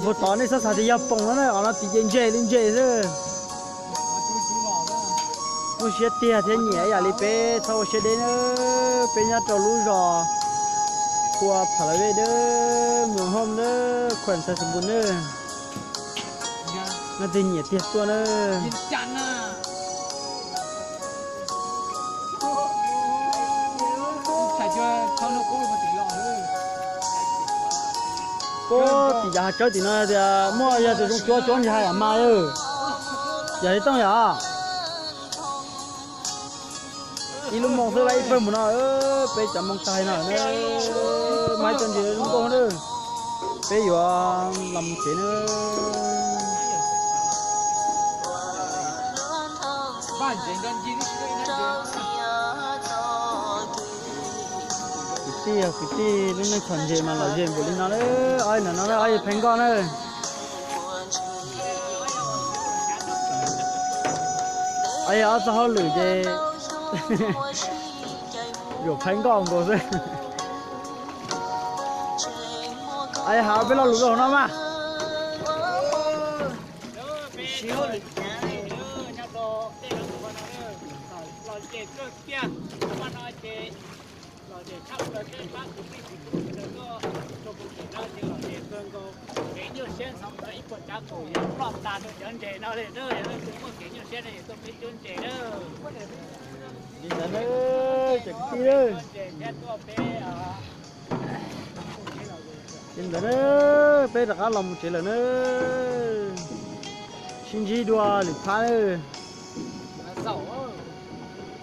Puag tod nej txhob xav tias yog poom no na, qhov no tim ces ntses li ntses xwb. Muaj siab tiag thiab nyiam ib yam li peb txhob ua siab deb na. Peb nyob rau lub zos Khua Pha La Vej dab, moos Hom dab, khuam Xais Xas Npus na. Leej twg nyiam tiag tuaj na. Puag tim yav hav tsawb tim no tias muaj yog tus zoo cuab cuab ntsis hais mas lawm. Yog li tooj yom. Ib lub moo xwb ib pawg mus no, peb cov moo tag no na, mas ib co ntsis zoo nkauj na. Peb yuav los mus tsev na. Kwv tij, kwv tij, lub neej txhom ntses mas lom zem npaum li no lawm, ob no no ob yawg pheej nkoj na. Ob yawg ob txoj hauj lwm ces yuav pheej nkoj nkaus xwb. Ab, yog hais peb lo lus rau hauv no mas. Li ntawd na, cov kwv tij na. Li ntawd na, peb rov qab los mus tsev lawm na. Sib ntsib dua lwm phab na.